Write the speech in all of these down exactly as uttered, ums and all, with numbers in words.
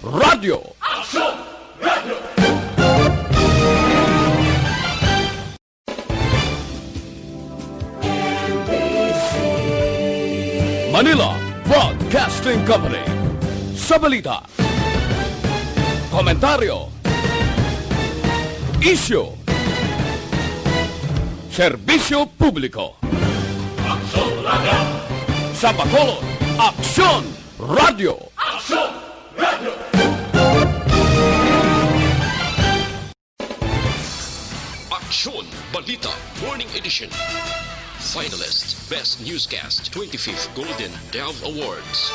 Radyo. Manila Broadcasting Company. Sa balita, komentaryo, isyu, serbisyo publiko. Sa Bacolod, Aksyon Radyo. Aksyon Balita Morning Edition. Finalist Best Newscast, twenty-fifth Golden Dove Awards.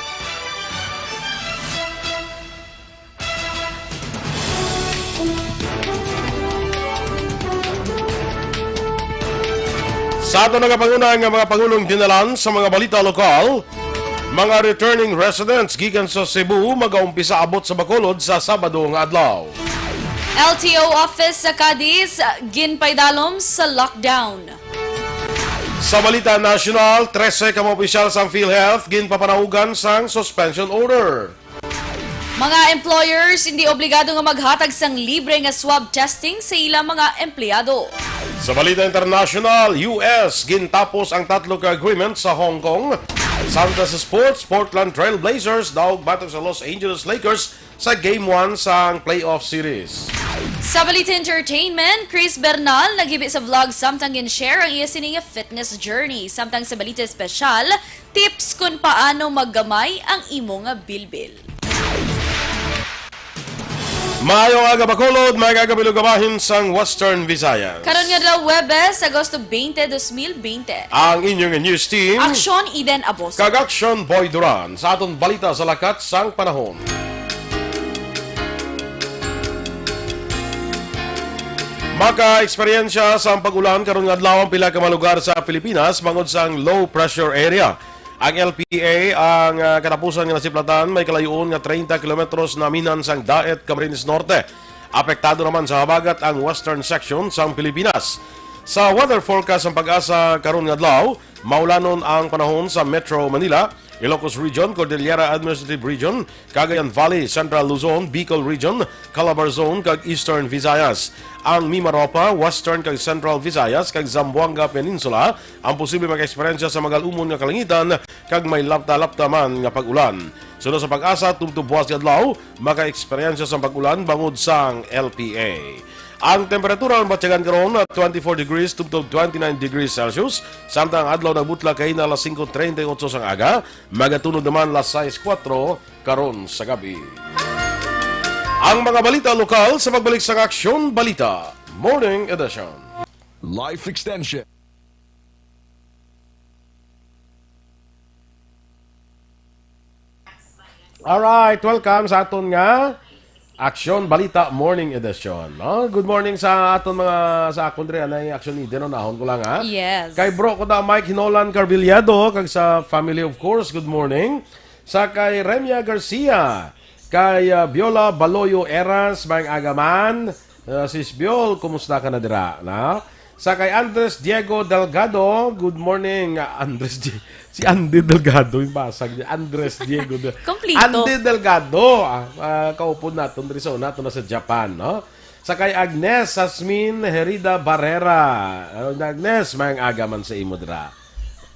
Sa aton nagapanguna nga mga pangulong dinalan sa mga balita lokal, mga returning residents gikan sa Cebu magaumpisa abot sa Bacolod sa Sabado nga adlaw. L T O office sa Cadiz ginpaidalom sa lockdown. Sa balita nasyonal, trese ka mga opisyal sang PhilHealth ginpapanaugan sang suspension order. Mga employers hindi obligado nga maghatag sang libre nga swab testing sa ila mga empleyado. Sa balita internasyonal, U S gintapos ang tatlo ka agreement sa Hong Kong. Samtang sa sports, Portland Trail Blazers daog batok sa Los Angeles Lakers sa Game one sang playoff series. Sa balita entertainment, Chris Bernal naghibi sa vlog samtang gin-share ang iya sini nga fitness journey. Samtang sa balita espesyal, tips kon paano maggamay ang imo nga bilbil. Maayong aga, Bacolod, maayong aga, Bilog, bahin sang Western Visayas. Karon nga adlaw, Huwebes, Agosto twenty, dos mil bente. Ang inyong news team, Aksyon Eden Aboso kag Aksyon Boy Duran, sa aton balita sa lakat sang panahon. Maka-eksperyensya sang pag-ulan karon nga adlaw ang pila ka mga lugar sa Pilipinas bangod sang low pressure area. Ang L P A, ang, ah, katapusan nga nasiplatan, may kalayoon nga treinta kilometros na aminan sang Daet, Camarines Norte. Apektado naman sa habagat ang western section sang Pilipinas. Sa weather forecast sang PAGASA karon nga adlaw, maulanon ang panahon sa Metro Manila, Ilocos Region, Cordillera Administrative Region, Cagayan Valley, Central Luzon, Bicol Region, Calabar Zone, kag Eastern Visayas. Ang Mimaropa, Western kag Central Visayas, kag Zamboanga Peninsula ang posible maka-eksperyensya sa magal-umon nga kalangitan kag may lapta-lapta man nga pag-ulan. Suno sa PAGASA, tubtob buwas nga adlaw, maka-eksperyensya sang pag-ulan bangod sang L P A. Ang temperatura ang batyagan karon na twenty-four degrees tubtob twenty-nine degrees Celsius, samtang ang adlaw nagbutla kaina alas singko treinta y ocho sang aga, magatunod naman alas sais kuwatro karon sa gabi. Ang mga balita lokal sa pagbalik sang Aksyon Balita Morning Edition. Life Extension. Alright, welcome sa aton nga Aksyon Balita Morning Edition, no? Good morning sa aton mga, sa akon diri, anay Aksyon Eden, unahon ko lang, ha? Yes. Kay bro ko da, Mike Hinolan Carvillado, kag sa family, of course, good morning. Sa kay Remia Garcia, kay, ah, Biola Baloyo Eras, maayong aga man. Ah, Sis Biol, kumusta ka na dira, na? Sa kay Andres Diego Delgado, good morning, ah, Andres Di-, si Andy Delgado, yung basag niya, Andres Diego Del-, Kompleto. Andy Delgado, ah, ah, kaupod naton diri sa una, ato na sa Japan, no? Sa kay Agnes Jasmine Herida Barrera. Ah, Agnes, maayong aga man sa imo dira.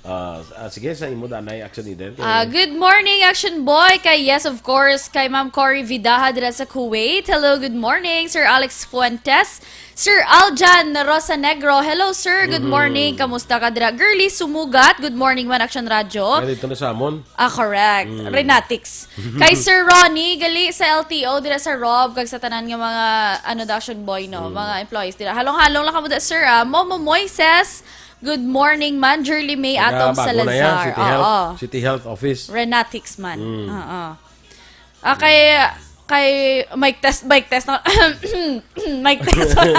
Ah, ah, sige, sa imo, danay, Action Eden. Ah, good morning, Action Boy. Kay, yes, of course, kay Ma'am Cory Vidaja dira sa Kuwait. Hello, good morning. Sir Alex Fuentes, Sir Aljan Rosa Negro. Hello, sir. Good Mhm. morning. Kamusta ka dira? Girly Sumugat. Good morning man, Action Radyo. Ay, dito na sa amon. Ah, correct. Mm. Renatics. Kay Sir Ronnie, gali sa L T O, dira sa Rob, kag sa tanan nga mga, ano daw, Action Boy, no? Mm. Mga employees dira. Halong-halong lang kamo da, sir, ah. Momo Moises, good morning man. Girly May Taga Atom Bago na yan, Salazar. City Health, Oo. City Health Office. Renatics man. Mm. Oo. Ah, kay, kay Mike Test, Mike Test na, Mike Test pala.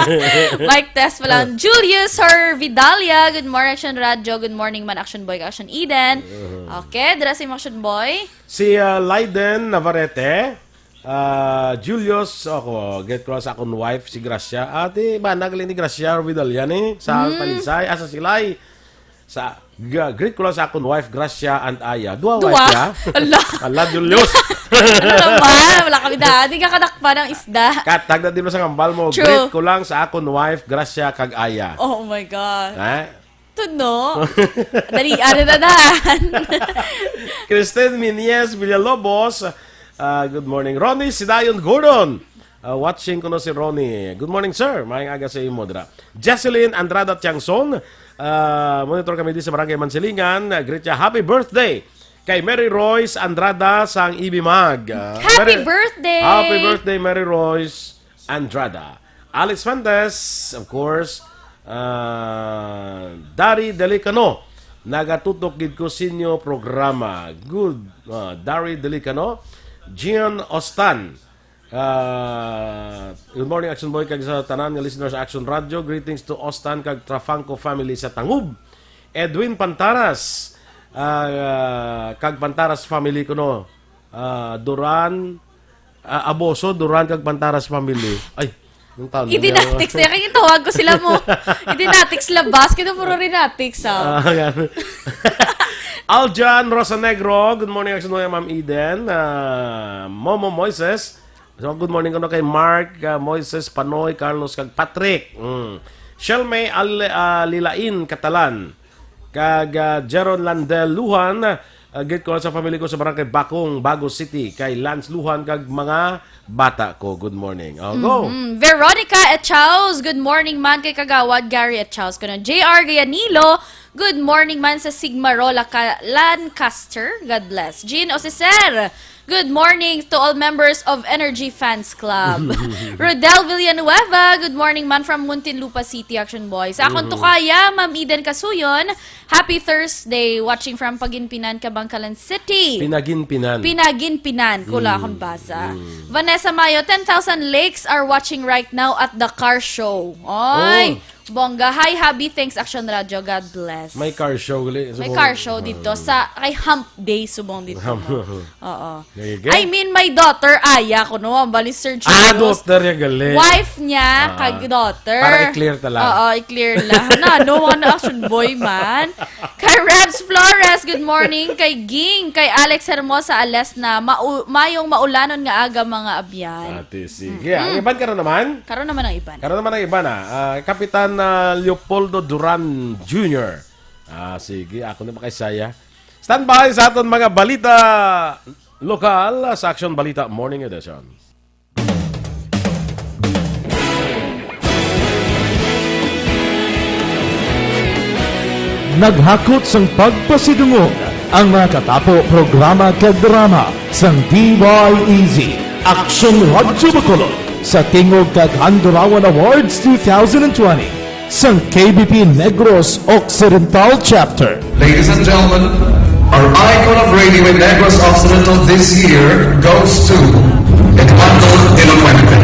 Mike Test pala. Julius Hervidalia, good morning, Action Radyo. Good morning man, Action Boy, Action Eden. Uh-huh. Okay, dira sa imong Action Boy. Si, ah, Lyden Navarrete, ah, Julius, ako, get ko lang sa akong wife, si Gracia. Ate, ba, nagaling ni Gracia Hervidalia ni, sa Mm. Talisay, asa silay? Sa Ga-, greet ko lang sa akong wife, Gracia and Aya. Duha Duha? wife ya? Ala. Ala, Julius. Ano naman? Wala kami daan. Di ka kadakpan ng isda. Kat, tagda din mo sa kambal mo. True. Greet ko lang sa akong wife, Gracia kag Aya. Oh my God. Ha? Tuno. Dali, ano na dahan? Kristen Minies Villalobos. Ah, good morning. Ronnie Sidayon Gordon. Ah, watching ko na si Ronnie. Good morning, sir. Maayong aga sa imo, dra. Jesselyn Andrada Tiangson. Ah, monitor kami di sa Barangay Mansilingan. Ah, greet siya, "Happy birthday kay Mary Royce Andrada sang Ibimag." Ah, Happy Mary- birthday! Happy birthday, Mary Royce Andrada. Alex Fuentes, of course. Ah, Dari Delicano. Nagatutok gid ko sinyo programa. Good. Ah, Dari Delicano. Gian Ostan. Ah, good morning, Action Boy, kag sa tanan nga listeners sa Action Radio. Greetings to Ostan kag Trafanco family sa Tangub. Edwin Pantaras, ah, kag Pantaras family kuno. Ah, Duran, ah, Aboso, Duran kag Pantaras family. Ay, nung taon Idinatics na. Kaya itawag ko sila mo. Idinatics labas. Kita mo rin natics, ah. Ah, yan. Aljan Rosanegro, good morning, Action Boy, Ma'am Eden. Ah, Momo Moises. So, good morning kuno kay Mark, ah, Moises, Panoy, Carlos, kag Patrick. Mm. Shelmay Al-, ah, Lilain, Catalan. Kag, ah, Jeron Landel Luhan, ah, greet ko sa family ko sa Barangay Bakong, Bago City. Kay Lance Luhan, kag mga bata ko. Good morning. Oh, go. Mm, Veronica Echaus, good morning man kay Kagawad Gary Echaus. Kuno J R Gayanilo, good morning man sa Sigmarola, Ka-, Lancaster. God bless. Jean Osiser, good morning to all members of Energy Fans Club. Rodel Villanueva, good morning man from Muntinlupa City, Action Boy. Sa akon tukaya, Ma'am Eden Kasuyon, happy Thursday, watching from Paginpinan, Kabankalan City. Pinaginpinan. Pinaginpinan, kula akong basa. Vanessa Mayo, ten thousand likes are watching right now at the car show. Oy, Oh. Bongga. Hi, Habi. Thanks, Action Radio. God bless. May car show gali. May car show dito sa kay Hump Day subong dito. Hump. No? Oo. There you go. I mean, my daughter, Aya, ko no, ang bali, Sir Ah, Julius. daughter ya gali. Wife niya, Ah. kag daughter. Para i-clear ta lang. Oo, i-clear lang. Na, no, mga na-action boy man. Kay Rebs Flores, good morning. Kay Ging, kay Alex Hermosa Alesna, mau mayong maulanon nga aga, mga abyan. Ate, sige. Ang iban karon naman? Karon naman ang iban. Karon naman ang iban, ah. Ah, Kapitan, ah, Leopoldo Duran Junior Ah, sige. Ako na makaisaya. Standby sa aton mga balita lokal sa Action Balita Morning Edition. Naghakot sang pagpasidungog ang mga katapo, programa kag drama sang D Y E Z Action Radyo Bacolod sa Tingog kag Handurawan Awards two thousand twenty sang K B P Negros Occidental Chapter. Ladies and gentlemen, our icon of radio in Negros Occidental this year goes to Eduardo de la Fuente.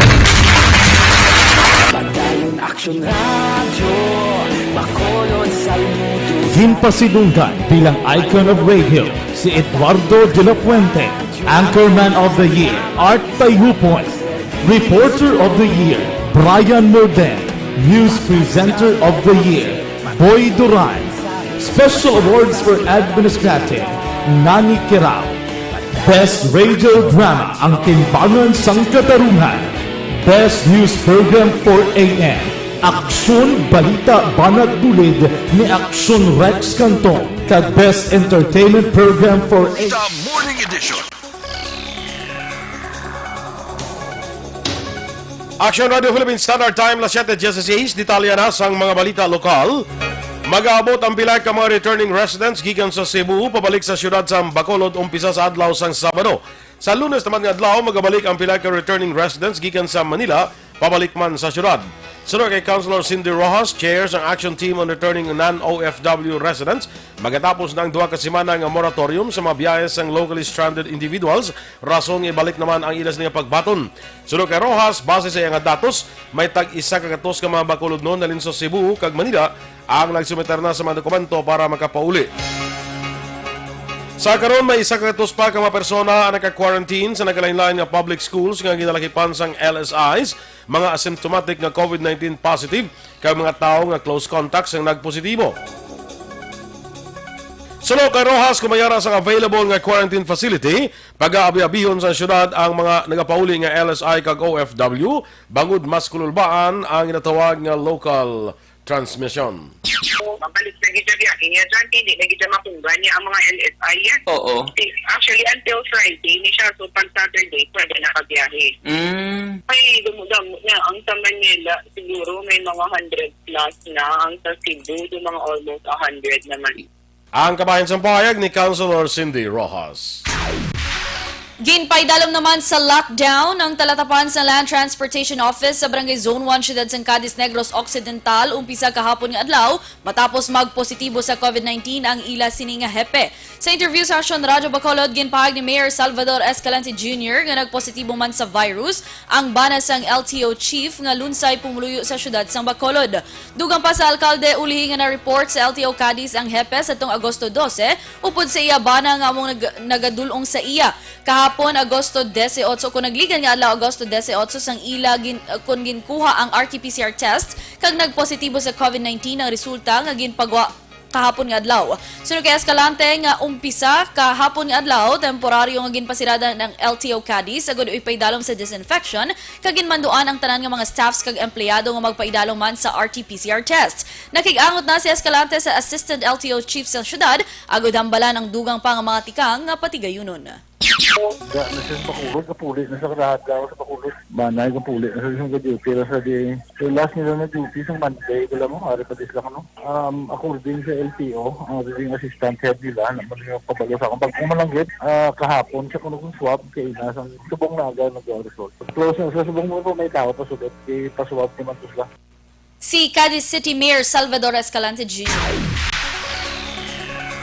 Padayon Action Radio, Bacolod, Salmuto. Ginpasidunggan bilang icon of radio si Eduardo de la Fuente, Anchorman of the Year, Art Tayhupon, Reporter of the Year, Brian Morden, News Presenter of the Year, Boy Duran, Special Awards for Administrative, Nani Kirao, Best Radio Drama, Ang Timbangan sang Katarungan, Best News Program four A M, Aksyon Balita Banat Bulid ni Aksyon Rex Canton, kag Best Entertainment Program four A M. The Morning Edition. Action Radio Philippines Standard Time, las siete dieciséis. Detalye na sang mga balita lokal. Mag-aabot ang pila ka mga returning residents gikan sa Cebu pabalik sa siyudad sa Bacolod umpisa sa adlaw sang Sabado. Sa Lunes naman nga adlaw, magabalik ang pila ka returning residents gikan sa Manila pabalik man sa siyudad. Suno kay Councilor Cindy Rojas, chair sang Action Team on Returning Non-O F W Residents, magatapos na ang duha ka semana nga moratorium sa mga biyahe sang locally stranded individuals, rason nga ibalik naman ang ila sini nga pagbaton. Suno kay Rojas, base sa iya nga datos, may tag-isa ka gatos ka mga Bacolodnon nalin sa Cebu kag Manila ang nagsumiter na sa mga dokumento para makapauli. Sa karon, may isa ka gatos pa ka mga persona ang naka-quarantine sa nagkalain-lain nga public schools nga ginalakipan sang L S Is, mga asymptomatic nga COVID nineteen positive, kag mga tawo nga close contacts ang nagpositibo. Suno kay Roxas, kumayara sang available nga quarantine facility, pagaabi-abihon sa syudad ang mga nagapauli nga L S I kag O F W, bangod mas kululbaan ang ginatawag nga local transmission. Mabalik na gid siya biyahe niya dyan, hindi na gid siya makungan niya ang mga L S I yan. Oo. Actually, until Friday ni siya. So, pag Saturday, pwede na kabiyahe. Mm. May damo-damo na. Ang sa Manila, siguro may mga hundred plus na. Ang sa Cebu, yung mga almost a hundred naman. Ang kabahin sang pahayag ni Councilor Cindy Roxas. Ginpaidalom naman sa lockdown ang talatapan sa Land Transportation Office sa Barangay Zone one, Siyudad sang Cadiz, Negros Occidental, umpisa kahapon nga adlaw, matapos magpositibo sa COVID nineteen ang ila sini nga hepe. Sa interview sa Aksyon Radyo Bacolod, ginpahayag ni Mayor Salvador Escalante Junior nga nagpositibo man sa virus ang bana sang L T O chief nga lunsay pumuluyo sa siyudad sang Bacolod. Dugang pa sa alkalde, ulihi nga na-report sa L T O Cadiz ang hepe sa tong Agosto dose, upod sa iya bana nga among nag-, nagadul-ong sa iya. Kahapon, Agosto dieciocho, kung nagligan nga adlaw, Agosto dieciocho, sang ila gin-, kung ginkuha ang R T P C R test, kag nagpositibo sa COVID nineteen ang resulta nga ginpagwa kahapon nga adlaw. Suno kay Escalante nga umpisa kahapon nga adlaw, temporaryo nga ginpasirada ng L T O Cadiz agud ipaidalom sa disinfection, kag ginmanduan ang tanan nga mga staffs kag empleyado nga magpaidalom man sa R T P C R test. Nakig-angot na si Escalante sa Assistant L T O Chief sa syudad, agud hambalan ang dugang pa nga mga tikang nga patigayunon. Da, na siya sa Bacolod, kapuli na sa lahat daw sa Bacolod. Manay, kapuli na sa isang duty na sa di. So, last nila na duty sa Monday, wala mo, ari pa dis lang, ano. Um, according sa L T O, ang reading assistant head nila, na mali yung pabalo sa akong pagkumalanggit, ah, kahapon siya kuno kung swab, kay ina sang subong na agad nag-result. Close na sa subong mo po, may tao pa sulit, kay pa-swab naman to sila. Si Cadiz City Mayor Salvador Escalante Junior.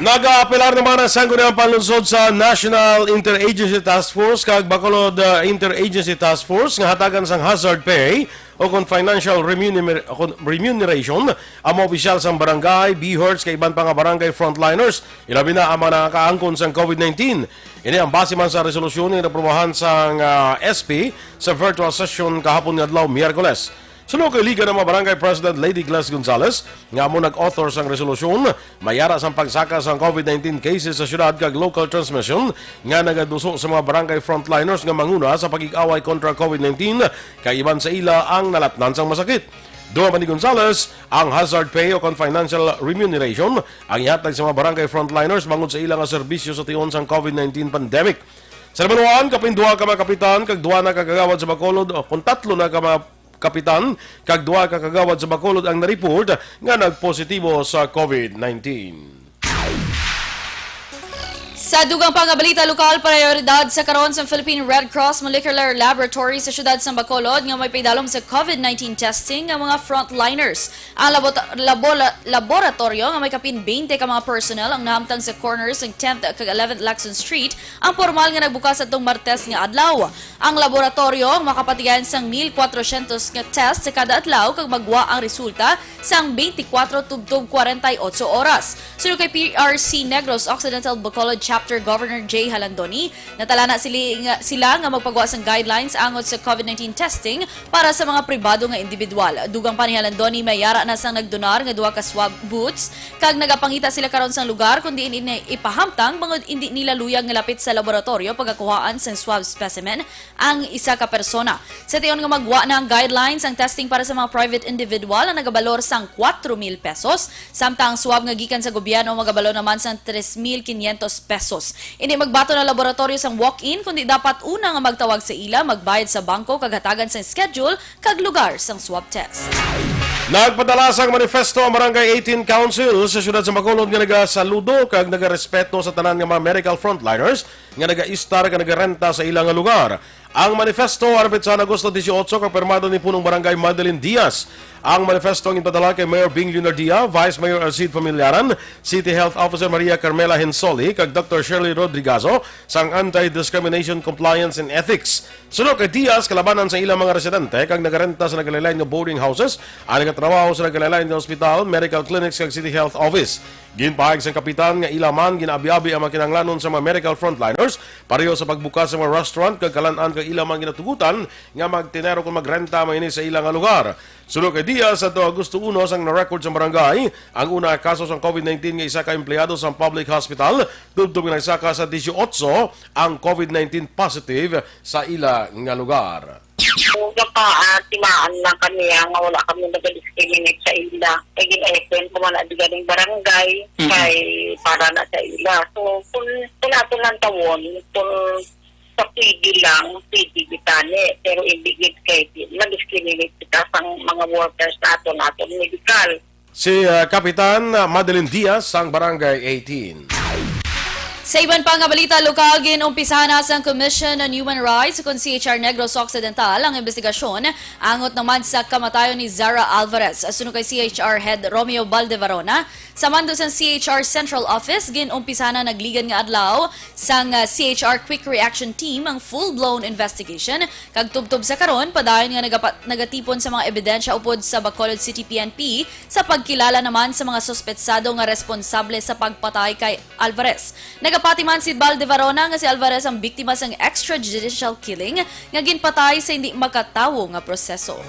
Nagaapelar naman ang Sangguniang Panlunsod sa National Interagency Task Force kag Bacolod, uh, Interagency Task Force nga hatagan sang hazard pay o kon financial remuner-, o kon remuneration ang mga opisyal sang barangay, BHERTs, kag iban pa nga barangay frontliners, ilabi na ang mga nakakaangkon sang COVID nineteen. Ini ang base man sa resolusyon nga inaprobahan sang, ah, S P sa virtual session kahapon nga adlaw, Miyerkules. Suno kay Liga ng mga Barangay President Lady Gladys Gonzalez, nga amo nag-author sang resolusyon, mayara sang pagsaka sang COVID nineteen cases sa syudad kag local transmission nga nagaduso sa mga barangay frontliners nga manguna sa pakig-away kontra COVID nineteen, kay iban sa ila ang nalatnan sang masakit. Dugang pa ni Gonzalez, ang hazard pay o kon financial remuneration ang ihatag sa mga barangay frontliners bangod sa ila nga serbisyo sa tion sang COVID nineteen pandemic. Sa nabaluan, kapin duha ka mga kapitan kag duha na ka kagawad sa Bacolod, o kon tatlo na ka mga kapitan kag duha ka kagawad sa Bacolod ang na-report nga nagpositibo sa COVID nineteen. Sa dugang pa nga balita lokal, prioridad sa karon sa Philippine Red Cross Molecular Laboratory sa siyudad sa Bacolod nga may paidalom sa COVID nineteen testing ang mga frontliners. Ang labota-, labola-, laboratoryo nga may kapin twenty ka mga personnel ang nahamtang sa corners ng tenth kag eleventh Lacson Street ang pormal nga nagbukas atong Martes nga adlaw. Ang laboratoryo makapatigayon sang mil kwatrocientos nga test sa kada adlaw kag magwa ang resulta sang twenty-four tubtob forty-eight oras. Suno kay P R C Negros Occidental Bacolod Chapter Governor Jay Halandoni, natalana sili-, nga, sila nga magpagwa sang guidelines angot sa COVID nineteen testing para sa mga pribado nga individual. Dugang pa ni Halandoni, may ara na sang nagdonar nga duha ka swab booths, kag nagapangita sila karon sang lugar kon diin ini ipahamtang bangod indi nila luyag nga lapit sa laboratoryo pagakuhaan sang swab specimen ang isa ka persona. Sa tion nga magwa na ang guidelines, ang testing para sa mga private individual ang nagabalor sang kwatro mil pesos, samtang ang swab nga gikan sa gobyerno magabalor naman sang tres mil quinientos pesos. Indi magbaton ang laboratoryo sang walk-in, kundi dapat una nga magtawag sa ila, magbayad sa bangko kag hatagan sang schedule kag lugar sang swab test. Nagpadala sang manifesto ang Barangay eighteen Council sa siyudad sa Bacolod nga nagasaludo kag nagarespeto sa tanan nga mga medical frontliners nga nagaistar kag nagarenta sa ila nga lugar. Ang manifesto arpit sa Agosto dieciocho kag pirmado ni Punong Barangay Madeline Diaz. Ang manifesto ang ginpadala kay Mayor Bing Leonardia, Vice Mayor Alcid Familiaran, City Health Officer Maria Carmela Hensoli, kag Doctor Shirley Rodrigazo sang Anti-Discrimination Compliance and Ethics. Suno kay Diaz, kalabanan sa ilang mga residente kag nagarenta sa nagalain-lain nga boarding houses ang nagatrabaho sa nagalain-lain nga ospital, medical clinics kag City Health Office. Ginpahayag sang kapitan nga ila man ginaabi-abi ang mga kinahanglanon sa mga medical frontliners, pareho sa pagbukas sa mga restaurant kag kalan-an Ila man ginatugutan nga magtinero kon magrenta man ini sa ila nga lugar. Suno kay Diaz, adto Agosto uno sang na-record sa barangay ang una nga kaso sang COVID nineteen nga isa ka empleyado sang public hospital, tubtob nga nagsaka sa dieciocho ang COVID nineteen positive sa ila nga lugar. Nagapatimaan lang kami, ah, nga wala kami nag-discriminate sa ila. Kay gin-open ko man na di ganing barangay, Mm. kay para na sa ila. So, kung, kung ato lang tawon, kung sa pwede lang, pwede kita ni. Pero hindi gid kay di, ma-discriminate kita sa mga workers nato, nato medical. Si, ah, Kapitan Madeline Diaz sang Barangay eighteen. Sa iban pa nga balita lokal, gin-umpisahan na sang Commission on Human Rights kon C H R Negros Occidental ang investigasyon angot naman sa kamatayon ni Zara Alvarez. Suno kay C H R Head Romeo Baldevarona, sa mando sang C H R Central Office, gin-umpisahan na nagligad nga adlaw sang, ah, C H R Quick Reaction Team ang full-blown investigation, kag tubtob sa karon, padayon nga nagapa-, nagatipon sa mga ebidensya upod sa Bacolod City P N P sa pagkilala naman sa mga suspetsado nga responsable sa pagpatay kay Alvarez. Nagapati man si Baldevarona nga si Alvarez ang biktima sang extrajudicial killing nga ginpatay sa hindi makatawo nga proseso.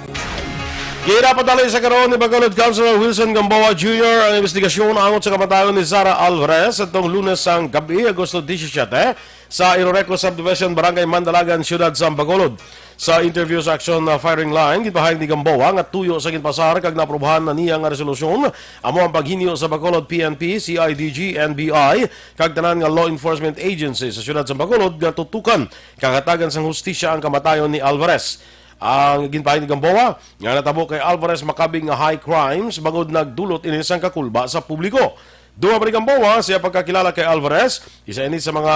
Ginapadali sa karon ni Bacolod Councilor Wilson Gamboa Junior ang investigasyon angot sa kamatayon ni Zara Alvarez atong Lunes sang gabi, Agosto disisiete, sa Iroreco Subdivision, Barangay Mandalagan, Siyudad sang Bacolod. Sa interview sa Action, uh, Firing Line, gipahayag ni Gamboa nga tuyo sa ginpasar kag naaprobahan na niya nga resolusyon amo ang paghinyo sa Bacolod P N P, C I D G, N B I, kag tanan nga law enforcement agency sa siyudad sa Bacolod nga tutukan kag hatagan sang hustisya ang kamatayon ni Alvarez. Ang ginpahayag ni Gamboa nga natabo kay Alvarez makabig nga high crimes bangod nagdulot ini sang kakulba sa publiko. Dugang pa ni Gamboa, sa iya pagkakilala kay Alvarez, isa ini sa mga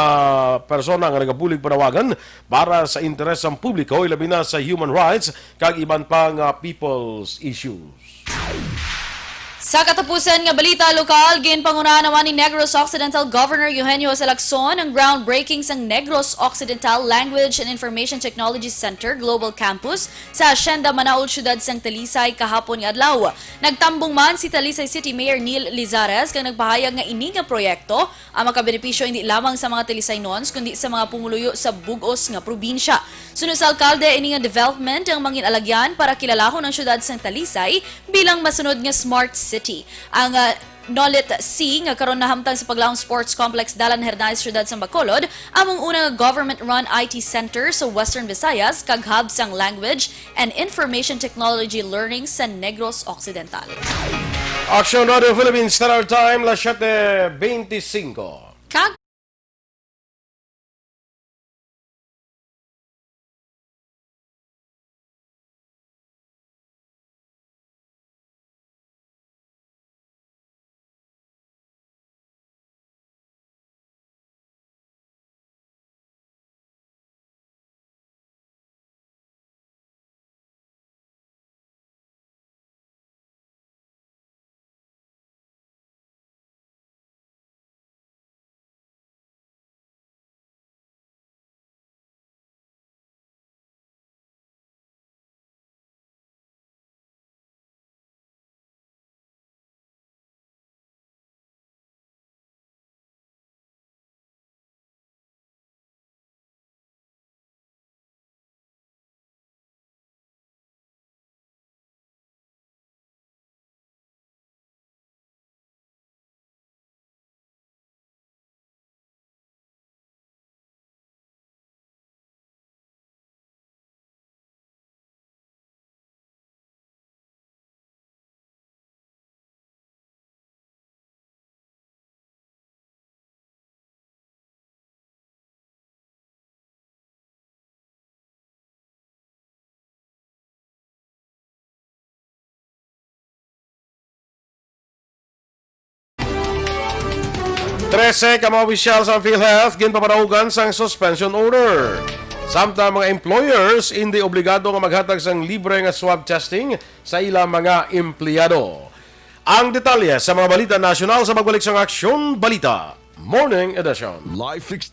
persona nga nagabulig panawagan para sa interes sang publiko, ilabi na sa human rights kag iban pa nga people's issues. Sa katapusan nga balita lokal, ginpangunahan naman ni Negros Occidental Governor Eugenio Jose Lacson ang groundbreaking sang Negros Occidental Language and Information Technology Center Global Campus sa Hacienda Manaol, siyudad sang Talisay, kahapon nga adlaw. Nagtambong man si Talisay City Mayor Neil Lizares kag nagpahayag nga ini nga proyekto ang makabenepisyo hindi lamang sa mga Talisaynons kundi sa mga pumuluyo sa bug-os nga probinsya. Suno sa alkalde, ini nga development ang mangin-alagyan para kilalahon ang siyudad sang Talisay bilang masunod nga smart city. Ang, ah, Nolit C nga karon nahamtang sa Paglaom Sports Complex, Dalan Hernandez, siyudad sang Bacolod, among una nga government-run I T center sa Western Visayas kag hub sang language and information technology learning sa Negros Occidental. Action Radio Philippines Standard Time, las siete veinticinco. Kag Trese ka mga opisyal sa PhilHealth ginpaparaugan sang suspension order. Samtang mga employers hindi obligado nga maghatag sang libre nga swab testing sa ilang mga empleyado. Ang detalye sa mga balita nasyonal sa pagbalik sang Aksyon Balita Morning Edition. Life ex-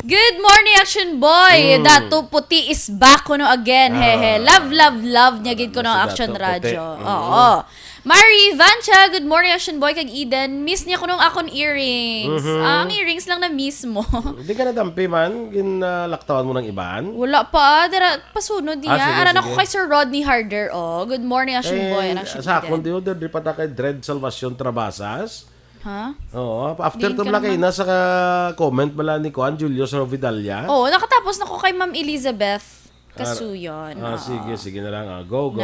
Good morning, Action Boy. Mm. Dato Puti is back kuno again. Hehe. Ah. Love, love, love niya gid kuno ang Action Radyo. Mm. Oo. Mari Vancha, good morning, Action Boy kag Eden. Miss niya kuno ang akon earrings. Mhm. Ah, ang earrings lang na miss mo. Di ka nadampi man, ginalaktawan mo ng iban? Wala pa, ah. Dira, pasunod niya. Ah, sige, sige. Ara na ko kay Sir Rodney Harder, oh. Good morning, Action Boy, and Action Eden. Eh, sa akon, di, di pa ta kay Dred Salvacion Trabasas. Ha? Oo, after to bala kay na sa ka-, comment bala ni Kuan, Julius Rovidalia. Oo, nakatapos na ko kay Ma'am Elizabeth Kasuyon. Ah, sige, sige na lang. Ah, go, go.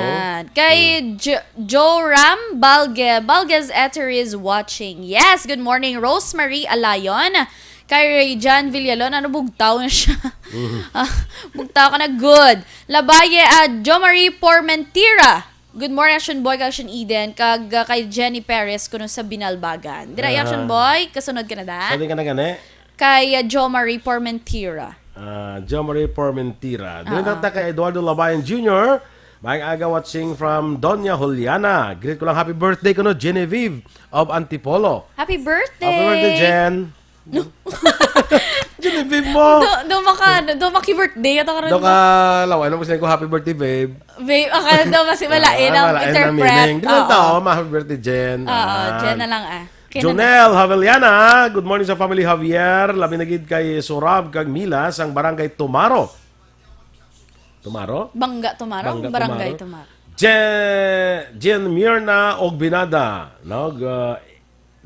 Kay Jo-, Joram Balge, Balges Eter is watching. Yes, good morning, Rosemary Alayon. Kay Ray Jan Villalon, ano, bugtaw na siya? Mhm. Ah, bugtaw ka na, good. Labaye, ah, Jo Marie Pormentira. Good morning, Action Boy, kag Action Eden, kag, ah, kay Jenny Perez, kuno sa Binalbagan. Dira, Action Boy, kasunod ka na da? Sa di ka na gani? Kay, ah, Jo Marie Pormentira. Ah, Jo Marie Pormentira. Dira na ta kay Eduardo Labayan Junior. Maayong aga, watching from Doña Juliana. Greet ko lang, happy birthday kuno, Genevieve of Antipolo. Happy birthday! Happy birthday, Jen. Genevieve mo. Do, do maka, do maki-birthday ato karon. Do ka lawan mo sila ko, "Happy birthday, babe." Babe, aka do kasi malain ang interpret. Di lang tao, ma-happy birthday, Jen. Oo, Jen na lang, ah. Jonel Haveliana, good morning sa family Javier. Labi na gid kay Surab kag Mila sang Barangay Tumaro. Tumaro? Bangga Tumaro, Barangay Tumaro. Je-, Jen Mirna Ogbinada, no? G-,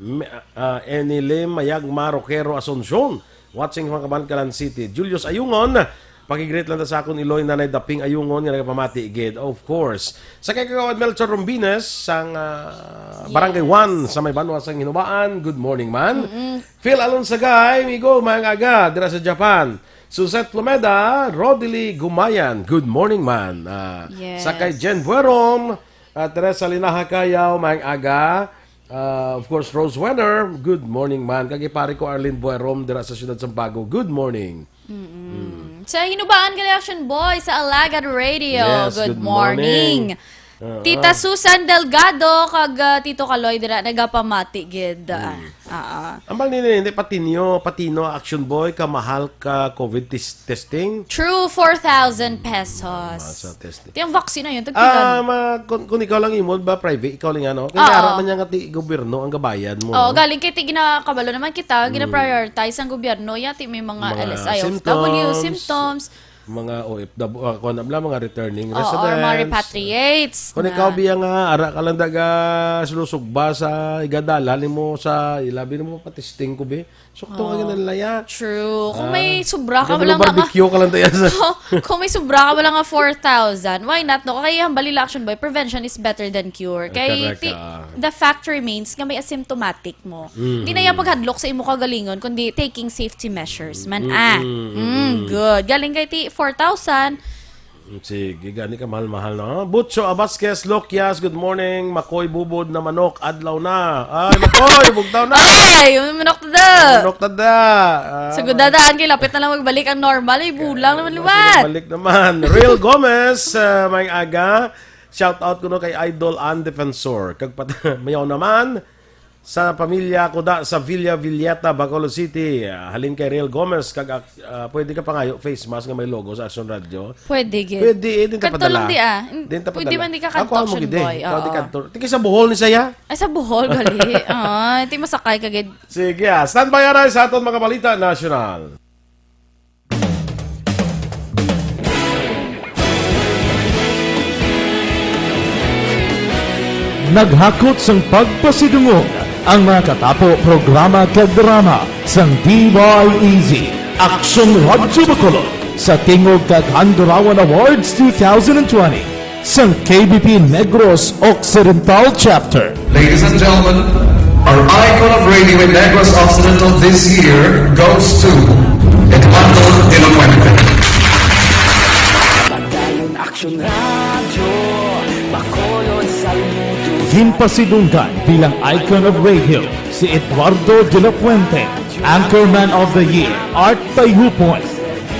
Me-, ah, Enilim Mayagma Roquero Asuncion, watching from Kabankalan City. Julius Ayungon, pakigreet lang ta sa akon iloy, Nanay Daping Ayungon, nga nagapamati gid, of course. Sa kay Kagawad Melchor Rombines, sang, ah, Barangay One, sa may banwa sang Hinubaan, good morning, man. Mm-mm. Phil Alonsagay, migo, maayong aga, dira sa Japan. Suzette Plomeda, Rodely Gumayan, good morning, man. Ah, sa kay Jen Buerom, ah, Teresa Linaha Cayaw, maayong aga. Ah, of course, Rose Wenner, good morning, man. Kag pare ko Arlene Buerom dira sa siyudad Sampago, good morning. Mm-mm. Sa Hinubaan gali, Action Boy, sa Alagad Radio, good morning. Yes, good morning. Oo. Tita Susan Delgado kag, ah, Tito Kaloy dira nagapamati gid. Mm. Ah, ah. Ambal nini, hindi, Patino, Patino, Action Boy, kamahal ka COVID tes-, testing? True, four thousand pesos. Ah, sa testing. Ti ang vaccine na yun, tagpilan. Ah, ma-, kun, kun ikaw lang imo ba, private, ikaw lang, ano? Kaya ara man niya nga ti gobyerno ang gabayad mo, no? Oo, galing kay ti ginakabalo naman kita, ginaprioritize ang gobyerno, ya ti may mga L S I, O F W, symptoms, mga O F W, ah, kuwan na bala, mga returning residents. Oo, or mga repatriates. Kun ikaw, biya nga, ara ka lang daga, sulusugba sa igadalan nimo sa ilabi nimo, patisting ko, bi. Sukto ka ginalaya. True. Kung may sobra ka lang nga, barbecue ka lang tayo sa kung may sobra ka lang nga four thousand, why not, no? Kaya hambali lang, Action Boy, prevention is better than cure. Kay correct, ti-, ah, the fact remains nga may asymptomatic mo. Mm. Di na yan paghadlok sa imo kagalingon, kundi taking safety measures man, ah. Mm, mm, mm, mm. Mm, good. Galing kay ti four thousand, Mm, sige, gani ka mahal-mahal, no? Butcho Abasquez Loquias, good morning. Makoy bubod na manok, adlaw na. Ay, Makoy, bugtaw na. Ay, may manok na da. Manok na da. Ah, sa gudadaan kay lapit na lang magbalik ang normal. Ay, bulang naman liwat. Balik naman. Real Gomez, ah, may aga. Shout out ko no kay Idol and Defensor. Kag pat-, mayaw naman. Sa pamilya ko da sa Villa Villeta, Bacolod City. Ah, halin kay Real Gomez, kag, ah, pwede ka pangayo face mask nga may logo sa Action Radio. Pwede gid. Pwede, eh, din ta padala. Kadto lang di, ah. Din ta padala. Pwede man di ka kadto, Action Boy. Ikaw di kadto. Tiki sa Bohol ni saya. Ay, sa Bohol, gali. Ah, ti masakay ka gid. Sige, ah. Standby, aray, sa aton mga balita nasyonal. Naghakot sang pagpasidungog ang mga katapo programa kag drama sang D Y E Z, Action Radyo Bacolod, sa Tingog kag Handurawan Awards two thousand and twenty. Sang K B P Negros Occidental Chapter. Ladies and gentlemen, our icon of radio in Negros Occidental this year goes to Eduardo de la Fuente. Padayon Action Radio, Bacolod, saludo. Ginpasidunggan bilang icon of radio si Eduardo de la Fuente, Anchorman of the Year, Art Tayhupon,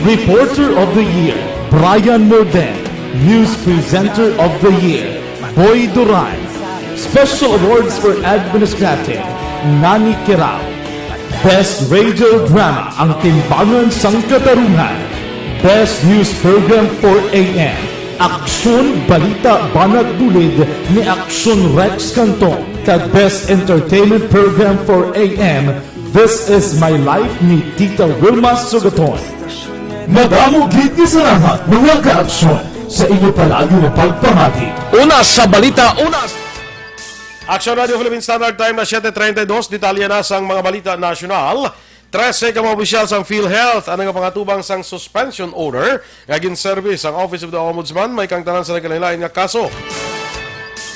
Reporter of the Year, Brian Morden, News Presenter of the Year, Boy Duran, Special Awards for Administrative, Nani Kirao. Best Radio Drama, Ang Timbangan sang Katarungan. Best News Program, four A M. Aksyon, balita, banat, bulid ni Aksyon Rex Canton. Kag Best Entertainment Program, four A M, This Is My Life ni Tita Wilma Sugaton. Madamo gid nga salamat, mga ka-aksyon, sa inyo palagi nga pagpamati. Una sa balita, una sa Aksyon Radio Philippine Standard Time na siyete treinta y dos. Detalye na sang mga balita nasyonal. Trese ka mga opisyal sang PhilHealth ang nagapangatubang sang suspension order nga ginserbi sang Office of the Ombudsman may kang tanan sa nagkalain-lain nga kaso.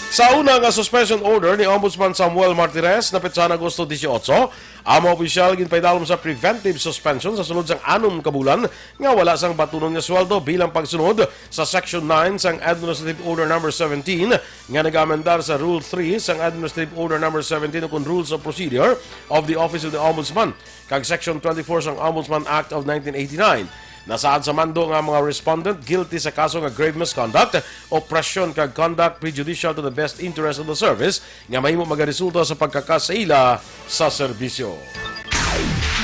Sa una nga suspension order ni Ombudsman Samuel Martires, napetsahan Agosto dieciocho, ang mga opisyal ginpaidalom sa preventive suspension sa sulod sang anom ka bulan nga wala sang batunon nga sweldo bilang pagsunod sa Section nine sang Administrative Order Number seventeen nga nag-amendar sa Rule three sang Administrative Order Number seventeen ukon Rules of Procedure of the Office of the Ombudsman kag Section twenty-four sang Ombudsman Act of nineteen eighty-nine. Nasaad sa mando nga ang mga respondent guilty sa kaso nga grave misconduct, oppression kag conduct prejudicial to the best interest of the service nga mahimo magaresulta sa pagkakas sa ila sa serbisyo.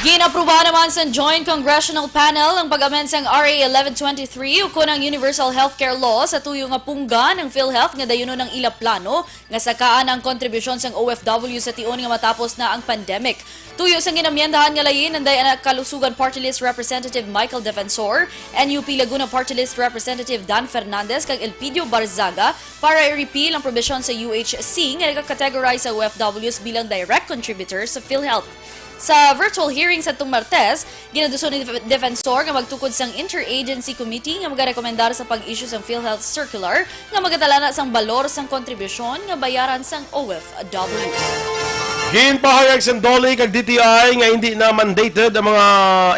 Ginaprobahan naman sang Joint Congressional Panel ang pag-amend sang R A eleven twenty-three ukon ang Universal Healthcare Law sa tuyo nga punggan ang PhilHealth nga dayunon ang ila plano nga sakaan ang kontribusyon sang O F W sa tion nga matapos na ang pandemic. Tuyo sang ginamyendahan nga lain, anday ang Kalusugan Party List Representative Michael Defensor, N U P Laguna Party List Representative Dan Fernandez, kag Elpidio Barzaga para i-repeal ang probisyon sa U H C nga nagakategorize sa O F Ws bilang direct contributor sa PhilHealth. Sa virtual hearing sa tong Martes, ginaduso ni Def-, Defensor nga magtukod sang interagency committee nga magarekomendar sa pag-issue sang PhilHealth circular nga magatalana sang balor sang kontribusyon nga bayaran sang O F W. Ginpahayag sang DOLE kag D T I nga hindi na mandated ang mga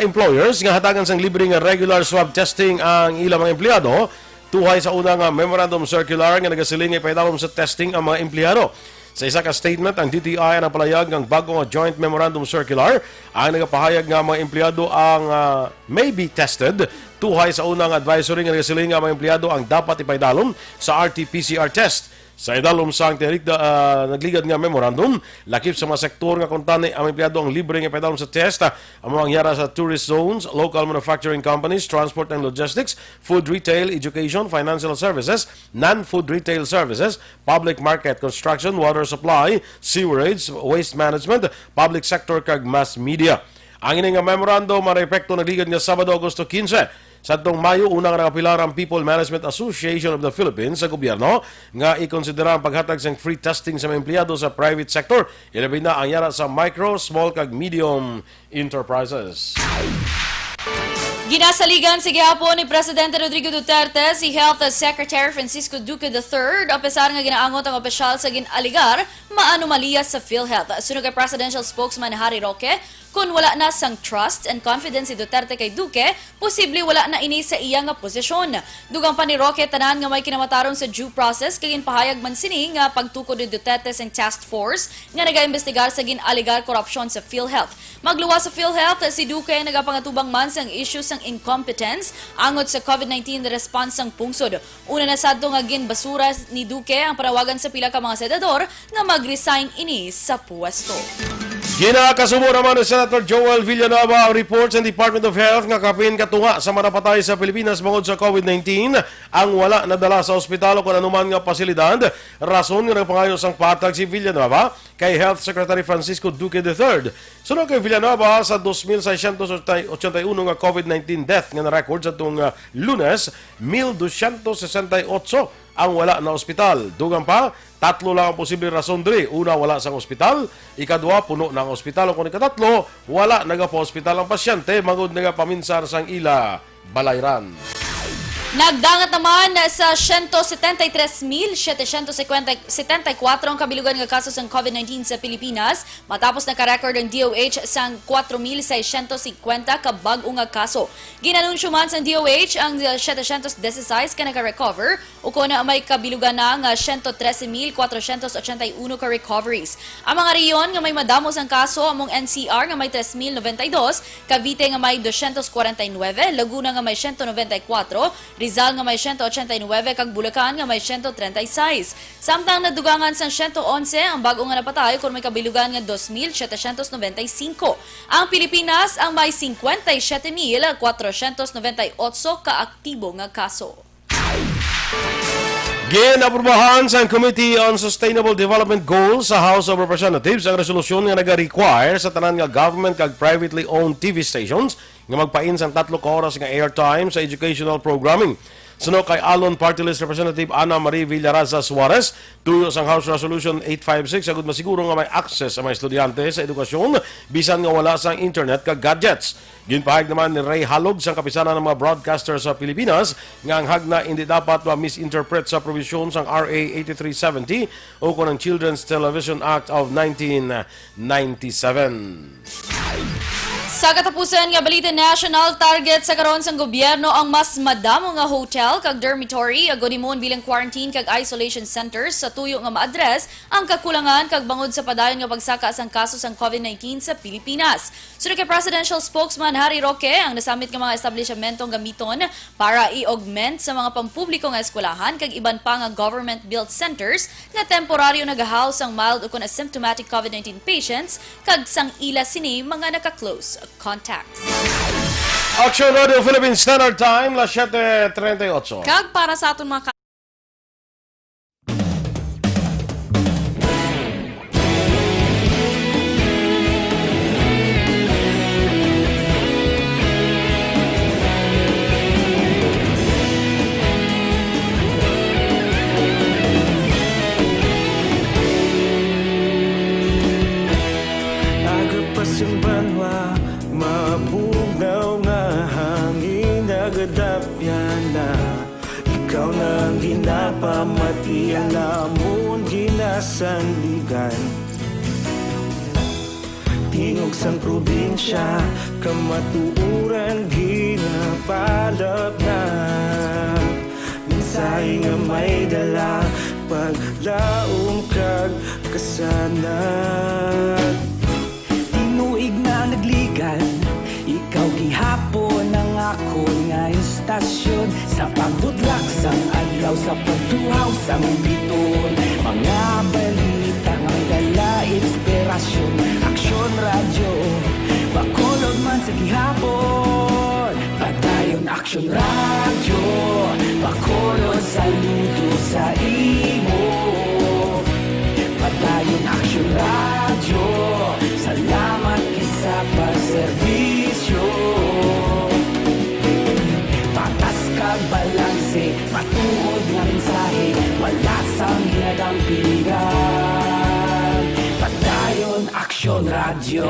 employers nga hatagan sang libre nga regular swab testing ang ilang mga empleyado, tuhay sa una nga memorandum circular nga nagasiling nga ipaidalom sa testing ang mga empleyado. Sa isa ka statement, ang D T I ang nagpalayag nga ang bag-o nga joint memorandum circular ang nagapahayag nga ang mga empleyado ang, ah, may be tested tuhay sa una nga advisory nga nagasiling nga ang mga empleyado ang dapat ipaidalom sa R T P C R test. Sa idalom sang tinarikda, ah, nagligad nga memorandum, lakip sa mga sektor nga kuntani ang empleyado ang libre nga ipaidalom sa test, ah, ang mga yara sa tourist zones, local manufacturing companies, transport and logistics, food retail, education, financial services, non-food retail services, public market, construction, water supply, sewerage, waste management, public sector, kag mass media. Ang ini nga memorandum ang epekto nagligad nga Sabado, Agosto quince. Sadtong Mayo, una nga nakapilar ang People Management Association of the Philippines sa gobyerno nga ikonsidera ang paghatag sang free testing sa mga empleyado sa private sector, ilabi na ang yara sa micro, small, kag medium enterprises. Ginasaligan sa gihapon ni Presidente Rodrigo Duterte si Health Secretary Francisco Duque the third, apesar nga ginaangot ang opisyal sa gin-alegar maanomalya sa PhilHealth. Suno kay Presidential Spokesman Harry Roque, kun wala na sang trust and confidence si Duterte kay Duque, posible wala na ini sa iya nga posisyon. Dugang pa ni Roque, tanan nga may kinamatarong sa due process, kay ginpahayag man sini nga pagtukod ni Duterte sang task force nga nagaimbestigar sa gin-alegar korupsyon sa PhilHealth. Magluwas sa PhilHealth, si Duque nagapangatubang man sang issue sang incompetence angot sa COVID nineteen response sang pungsod. Una na sadto nga ginbasura ni Duque ang panawagan sa pila ka mga senador nga mag-resign ini sa pwesto. Ginakasubo naman ni Senator Joel Villanueva ang report sa Department of Health nga kapin katunga sa mga napatay sa Pilipinas bangod sa COVID nineteen ang wala nadala sa ospital o kon anuman nga pasilidad, rason nga nagpangayo sang patag si Villanueva kay Health Secretary Francisco Duque the third. Suno kay Villanueva, sa dos mil seiscientos ochenta y uno nga COVID nineteen death nga na-record sa tung, ah, Lunes, mil doscientos sesenta y ocho ang wala na ospital. Dugang pa, tatlo lang ang posible rason diri. Una, wala sang ospital. Ikadua, puno na ang ospital. Ug kung ikatatlo, wala nagapaospital ang pasyente, bangod nagapaminsar sang ila balayran. Nagdangat naman sa siyento setenta y tres mil setecientos setenta y cuatro ang kabilugan nga kaso sang COVID nineteen sa Pilipinas, matapos naka-record ang D O H sang kwatro mil seiscientos cincuenta ka bag-o nga kaso. Ginanunsyo man sang D O H ang setecientos dieciséis ka naka-recover, ukon may kabilugan na nga siyento trese mil kwatro siyento ochenta y uno ka recoveries. Ang mga rehiyon nga may madamo sang kaso among N C R nga may tres mil noventa y dos, Cavite nga may doscientos cuarenta y nueve, Laguna nga may siyento noventa y kuwatro, Rizal nga may siyento ochenta y nuebe kag Bulacan nga may siyento treinta y seis. Samtang nadugangan sang siyento onse ang bag-o nga napatay kon may kabilugan nga dos mil setecientos noventa y cinco. Ang Pilipinas ang may cincuenta y siete mil cuatrocientos noventa y ocho ka aktibo nga kaso. Ginaprobahan sang Committee on Sustainable Development Goals sa House of Representatives ang resolusyon nga nag-require sa tanan nga government kag privately owned T V stations nga magpain sang tatlo ka oras nga airtime sa educational programming. Suno kay ALON Party List Representative Ana Marie Villaraza Suarez, tuyo sang House Resolution eight five six, agud masiguro nga may access ang mga estudyante sa edukasyon bisan nga wala sang internet kag gadgets. Ginpahayag naman ni Ray Halog sang Kapisanan ng mga Broadcaster sa Pilipinas nga ang hagna indi dapat ma-misinterpret sa probisyon sang R A eighty-three seventy o kon ang Children's Television Act of nineteen ninety-seven. Sa katapusan nga balita national, target sa karon sang gobyerno ang mas madamo nga hotel kag dormitory, agod himuon bilang quarantine kag isolation centers sa tuyo nga ma-address ang kakulangan kag bangod sa padayon nga pagsaka sang kaso sang COVID nineteen sa Pilipinas. Suno kay Presidential Spokesman Harry Roque, ang nasamit nga mga establisyemento gamiton para i-augment sa mga pampubliko nga eskwelahan kag iban pa nga government-built centers nga temporaryo nagahouse sang mild ukon asymptomatic COVID nineteen patients kag sang ila sini mga naka-close contacts. Action Radio Philippines Standard Time, las siete treinta y ocho. Kag para sa aton mga ka- Agapas ang banwa, mabugnaw nga hangin, nagadapya na. Ikaw na ang ginapamati, ang amon ginasandigan. Tingog sang probinsya, kamatuoran ginapalapnap. Mensahe nga may dala, paglaom kag kasanag. Tinuig na nagligan, ikaw gihapon ang akon nga istasyon. Sa pagbudlak sang adlaw, sa pagtuhaw sang biton, mga balita nga may dala inspirasyon. Aksyon Radyo, Bacolod man sa gihapon. Padayon Aksyon Radyo, Bacolod, saludo sa imo. Padayon Aksyon Radyo, salamat kay sa pagserbisyo. Patas kag balanse, matuod nga mensahe, wala sang ginadampigan. Padayon Aksyon Radyo.